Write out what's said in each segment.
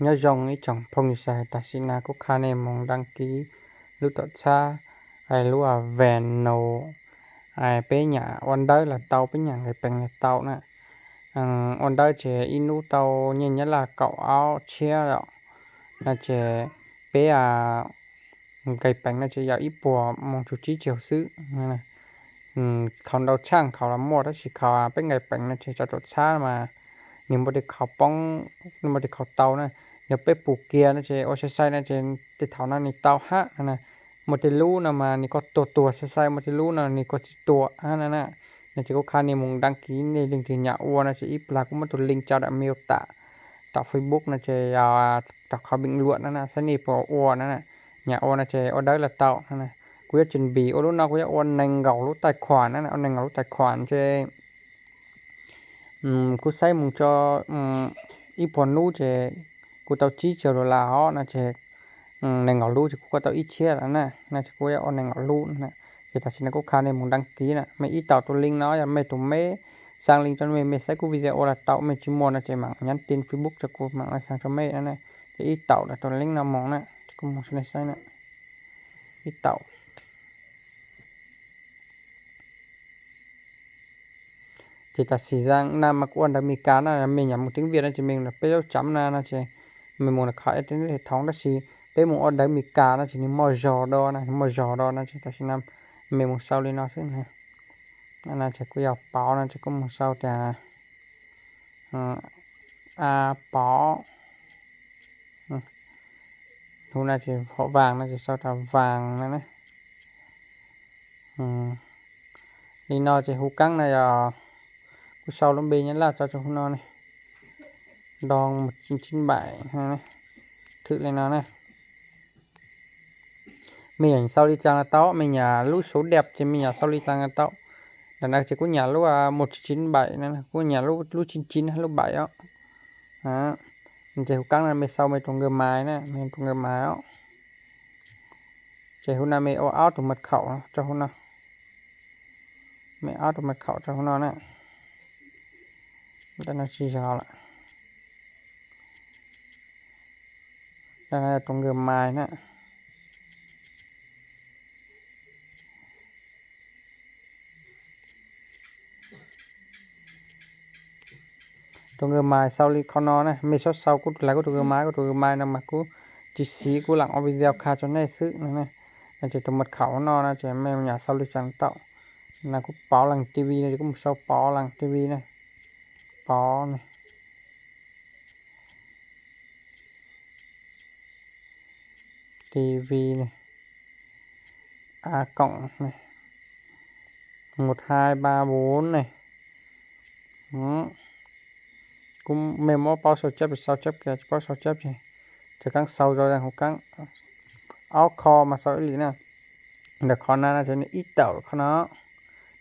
Nyob zoo ib tsoom phooj ywg sawv daws, tam sim no kuv qha nej mus đăng ký lub tuam txhab, lub Venmo, peb nyam ua dawb los tau, peb nyam nqis peev los tau na. Ua dawb ces ib hnub tau nyiaj Nyab Laj kaum ob txhiab os. No ces peb nqis peev no ces yog ib puas moos tsib caug xwb. Khaus ntau tshaj khaus los muaj, tab sis khaus peb nqis peev no ces cov tuam txhab mas nws muaj tej khaus poob, nws muaj tej khaus tau na. Yog peb pus kiag no ces ua sai sai no ces tej thaum no nws tau hab no na. Muaj tej lub no mas nws koj tuag tuag sai sai, muaj tej lub no nws koj tsis tuag hab no na. No ces kuv qha nej mus đăng ký, nej leej twg nyam ua no ces ib plag kuv muab tus link tso rau meo tam tom Facebook no ces yog tom qhov bình luận no na, saib nej puas ua no na. Nyam ua no ces ua dawb los tau no na. Kuv yuav chuẩn bị ua lub no, kuv yuav ua nees nkaum lub tài khoản no na, ua nees nkaum lub tài khoản ces kuv saib mus tso ib puas hnub ces kuv tau tsib caug dollar os no ces nees nkaum lub ces kuv kuj tau ib txhiab lawm na. No ces kuv yuav ua nees nkaum lub na. Ces tam sim no kuv qha nej mus đăng ký na, mej ib taum tus link no, yog mej tus meb, xa link rau mej, mej saib kuv video ua los tau, mej tsis muaj no ces mam nhắn tin Facebook rau kuv, mam xa rau mej na. Ces ib taum tus link no mus na, ces kuv mus rau nej saib na. Ib taum. Ces tam sim no mas kuv ua ntawv Meskas na, mej nyam mus tiếng Việt no ces mej peb zaub cam na no ces mej mus qhov internet hệ thống, tab sis peb mus ua ntawv Meskas no ces nws muaj zog do na, nws muaj zog do no ces tam sim no mej mus sau li no xwb na. No ces kuv yog pauv no ces kuv mus sau tias a pauv. Hnub no ces hom vàng no ces sau tias vàng no na. Li no ces hu kab no yog kuv sau lub npe Nyab Laj tso rau hauv no ne, đòn một chín chín bảy, thử li no na. Mej nyam sau li cas los tau, mej nyam lub số đẹp ces mej nyam sau li cas los tau. Ntawm no ces kuv nyam lub một chín chín bảy no, kuv nyam lub chín chín lub bảy os. Ces hu kab no mej sau mej tus Gmail na, mej tus Gmail os. Ces hu no mej ua ob tug mật khẩu rau hauv no. Mej ob tug mật khẩu rau hauv no na. Ntawm no tsis yog lawm. Tus Gmail na. Tus Gmail sau li qhov no na, mej sau sau kuv, kuv tus Gmail, kuv tus Gmail no mas kuv tsis siv, kuv lam ua video qha rau nej xwb no. Ces tus mật khẩu no no ces mej nyam sau li cas los tau. No kuv Pov Leej TV no ces kuv mus sau Pov Leej TV na. Pov ne, TV ne, a cộng ne, một hai ba bốn ne. Kuv, mej muab paub sau chép ces sau chép, tsis paub sau chép ces rov qab sau rau hauv kab. Ob qho mas sau ib li na. Ntawm qhov no no ces nws ib taum qhov no,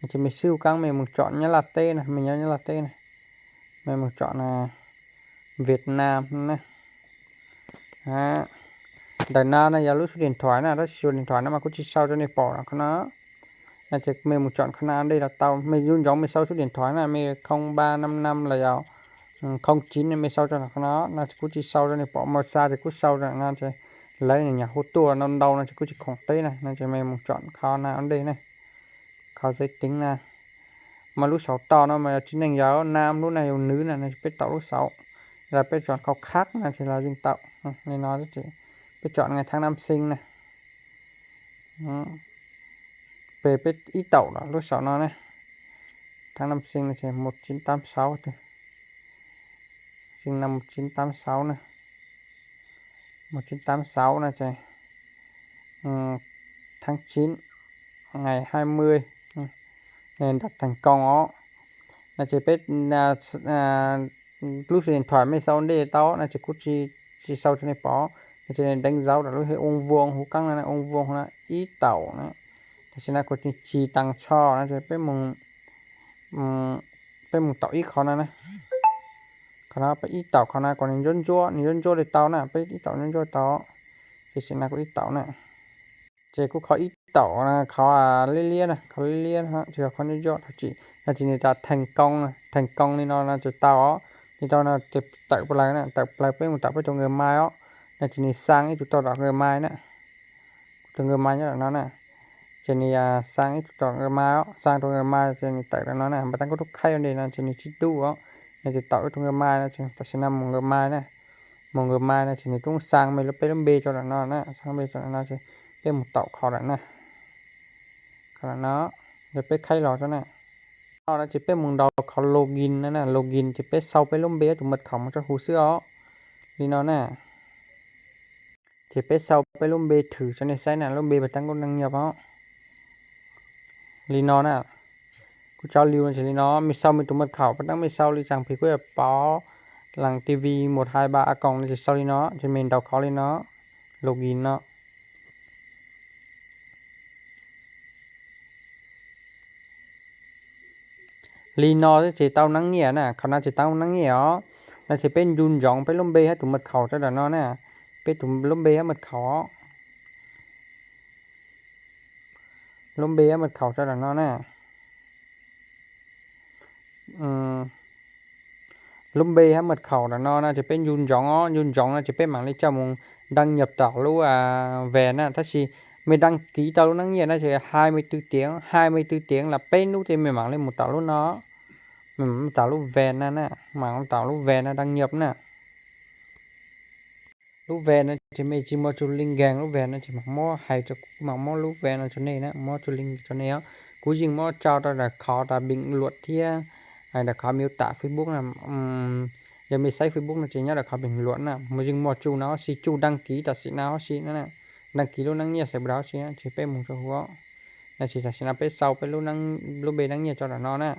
no ces mej swb hauv kab mej mus chọn Nyab Laj teb na, mej nyob Nyab Laj teb na, mej mus chọn Việt Nam na. Ntawm no no yog lub số điện thoại na, tab sis số điện thoại no mas kuv tsis sau rau nej pom qhov no. No ces mej mus chọn qhov no ua ntej los tau, mej yuav ntsoov mej sau số điện thoại na, mej không ba năm năm los yog không chín no mej sau rau qhov no, no ces kuv tsis sau rau nej pom, mas xa ces kuv sau rau no ces lawv nyam hu tuaj ntau ntau no ces kuv tsis khoom teb na, no ces mej mus chọn qhov no ua ntej na, qhov giới tính na. Mas lub saum toj no mas yog tsis neej yog nam, lub no yog nws na, no ces peb taum lub saum. Los peb chọn qhov khác no ces los yeej tau. Li no ces peb chọn ngày tháng năm sinh na. Peb, peb ib taum lub saum no na. Tháng năm sinh no ces một chín tám sáu, sinh năm một chín tám sáu na. Một chín tám sáu no ces tháng chín, ngày hai mươi, đặt thành công os. No ces peb lub số điện thoại mej sau ua ntej tau, no ces kuv tsis, tsis sau rau nej pom. No ces đánh dấu rau lub hej ung vuông hauv kab no, ung vuông no ib taum na. Tam sim no kuv tsis tag tsho no ces peb mus, peb mus taum ib qho no na. Qhov no peb ib taum qhov no kom nws ntsuab ntsuab, nws ntsuab ntsuab li tau na, peb ib taum ntsuab ntsuab tau. Ces tam sim no kuv ib taum na. Ces kuv qhov ib taum no qhov liab liab na, qhov liab liab no tsis yog qhov ntsuab ntsuab, thov txim, no ces nws rau thành công, thành công li no no ces tau os. Li no no ces tawm plaws na, tawm plaws peb mus tom peb tus Gmail os. No ces nws xa ib tug tau tom Gmail na, tus Gmail nyob tom no na. Ces nws xa ib tug tom Gmail os, xa rau Gmail ces nws tawm tom no na, npaj tab kuv tub khaib ua ntej no ces nws tsis dub os. No ces tom ib tug Gmail no ces tam sim no mus Gmail na, mus Gmail no ces nws tub xa me lub peb lub npe tso tom no na, xa lub npe tso tom no ces peb mus tom qhov tom na, qhov tom no, yog peb khaib los tso na. No no ces peb mus ntaus qhov login no na, login ces peb sau peb lub npe tus mật khẩu mus rau hauv xwb os. Li no na, ces peb sau peb lub npe thwm rau nej saib na, lub npe pas tang kuj neej nyiam os. Li no na, kuv tso liu no ces li no, mej sau mej tus mật khẩu pas tang mej sau li tsam phim kuj yog pov lang T V một hai ba a còng no ces sau li no, ces mej ntaus qhov li no, login no. Li no xwb ces tau neeb nyiaj na, qhov no ces tau neeb nyiaj os. No ces peb ncu ntsoov peb lub npe hab tus mật khẩu rau tom no na, peb tus lub npe hab mật khẩu, lub npe hab mật khẩu rau tom no na. Lub npe hab mật khẩu tom no no ces peb ncu ntsoov os, ncu ntsoov no ces peb mam li coj mus đăng nhập tom lub ven na, tab sis mej đăng ký tau lub neeb nyiaj no ces hai mươi tư tiếng, hai mươi tư tiếng là peb hnub ces mej mam li mus tom lub no, mej mam li tom lub ven no na, mam li tom lub ven no đăng nhập na. Lub ven no ces mej tsis muaj tsu link nkeeg, lub ven no ces mam muab hais rau kuv, mam muab lub ven no rau nej na, muab tsu link rau nej os. Kuv yeej muab tso rau daim qhov tas bình luận thiab daim qhov mô tả Facebook na. Yog mej saib Facebook no ces nyob daim qhov bình luận na, mas yeej muaj tsu no huv si, tsu đăng ký tam sim no huv si na, đăng ký lub neeb nyiaj xaiv puas dau huv si, ces peb mus rau hauv. No ces tam sim no peb sau peb lub npe neeb nyiaj tso tom no na.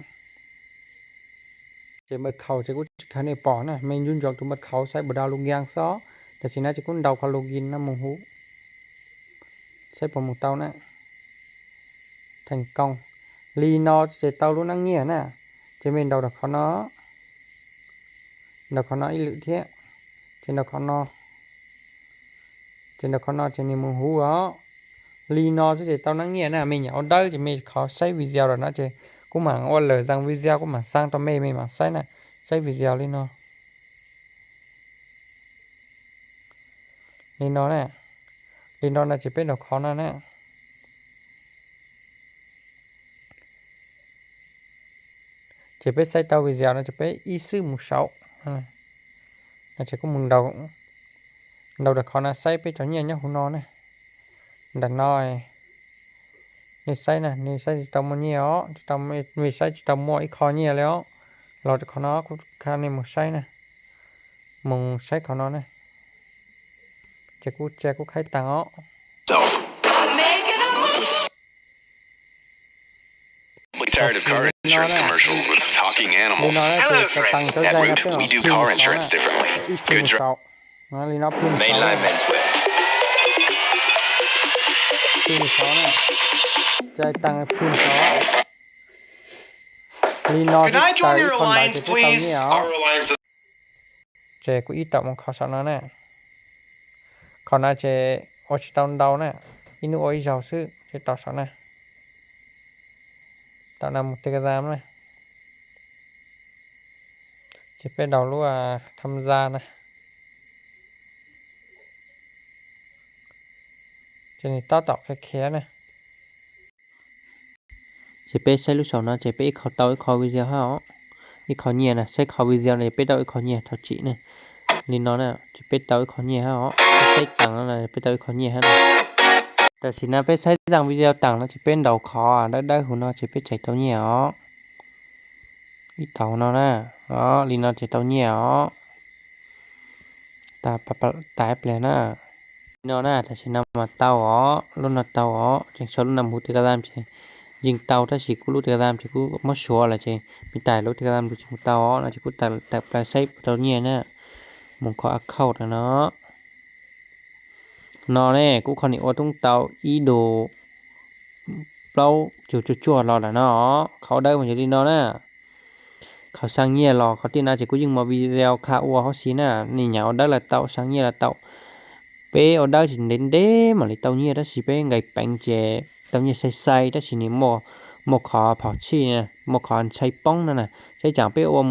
Ces mật khẩu ces kuv tsis khav nej pom na, mej ncu ntsoov tus mật khẩu xaiv puas dau lus nkeeg xwb. Tam sim no ces kuv ntaus qhov login no mus huv, saib puas mus tau na. Thành công. Li no ces tau lub neeb nyiaj na. Ces mej ntaus rau qhov no, ntaus qhov no ib lwm thiab, ces ntaus qhov no, ces ntaus qhov no ces nws mus huv os. Li no xwb ces tau neeb nyiaj na. Mej nyiam ua dawb ces mej qhov saib video lawm no ces kuv mam ua lawm zaj video kuv mam xa rau mej, mej mam saib na, saib video li no. Li no na, li no no ces peb ntaus qhov no na. Ces peb saib tau video no ces peb ib xwb mus saud. No ces kuv mus ntaus rau qhov no saib peb cov nyiaj nyob huv no na. Ntawm no nej saib na, nej saib tsis tau muaj nyiaj os, tsis tau, nej saib tsis tau muaj ib qho nyiaj li os. Los rau qhov no kuv xa nej mus saib na, mus saib qhov no na. Ces kuv tsa kuv khaib taas os. Tired of car insurance commercials with talking animals? Hello, friend. At Root, we do car insurance differently. Good dri- Li no plig mus saud, plig mus saud na, tsa taas plig mus saud. Li no xwb ces tau ib qho ntawd ces peb tau nyiaj os. Ces kuv ib taum mus qhov saum no na. Qhov no ces ua tsis tau ntau na, ib hnub ua ib zaug xwb ces tau saum na. Taum no mus Telegram na. Ces peb ntaus lub tham gia na. Ces nws tab tom khiav khiav na. Ces peb saib lub saum no ces peb ib qho tau ib qho video hab os. Ib qho nyiaj na, saib qhov video no ces peb tau ib qho nyiaj thov tsim na. Li no na ces peb tau ib qho nyiaj hab os. Peb saib taas no na peb tau ib qho nyiaj hab na. Tam sim no peb saib zaj video taas no ces peb ntaus qhov dawb dawb huv no ces peb tseem tau nyiaj os. Ib taum no na, li no ces tau nyiaj os. Tas ib pliag na. Li no na, tam sim no mas tau os, lub no tau os, tseem tshuav lub no mus huv Telegram ces yeej tau, tab sis kuv lub Telegram ces kuv muab suav lawm ces me tais lub Telegram tsis mus tau os, no ces kuv tawm plaws saib puas tau nyiaj na. Mus qhov account no. No ne, kuv qhov nim ua toob tau ib duas plaub caug cuaj cuaj los lawm no. Qhov ua dawb mas yog li no na. Qhov xaa nyiaj los qhov tiaj no ces kuv yeej muaj video qha ua huv si na. Nej nyiam ua dawb los tau, xaa nyiaj los tau. Peb ua dawb ces ntev ntev mam li tau nyiaj, tab sis peb nqis peev ces tau nyiaj sai sai, tab sis nws muaj muaj qhov phom tshij, muaj qhov ntshai poob no na. Seb tsam peb ua,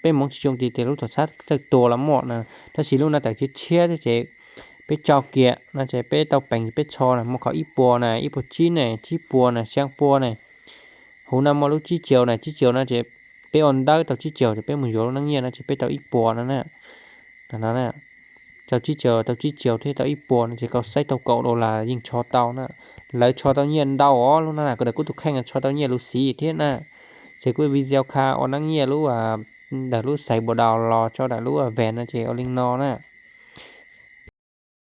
peb hmoov tsis zoo tiag tiag lub tuam txhab txawj tua los muaj na. Tab sis lub no tawm tshiab tshiab thiab ces peb tso kiag no ces peb tau peev peb tsho na, muaj qhov ib puas na, ib puas tsib na, tsib puas na, xyaa puas na. Huv no muaj lub tsib caug na, tsib caug no ces peb ua ntawv tau tsib caug ces peb mus yuav lub neeb nyiaj no ces peb tau ib puas no na. Tau tsib caug, tau tsib caug thiab tau ib puas no ces koj saib tau kaum dollar yeej tsho tau na. Lawv tsho tau nyiaj ntau os, lub no na, kuv daim kuv tus kheej tsho tau nyiaj lus xiv thiab na. Ces kuv video kha ua neeb nyiaj lub, ntawm lub xaiv npua daus los tso ntawm lub ves no ces ua li no na.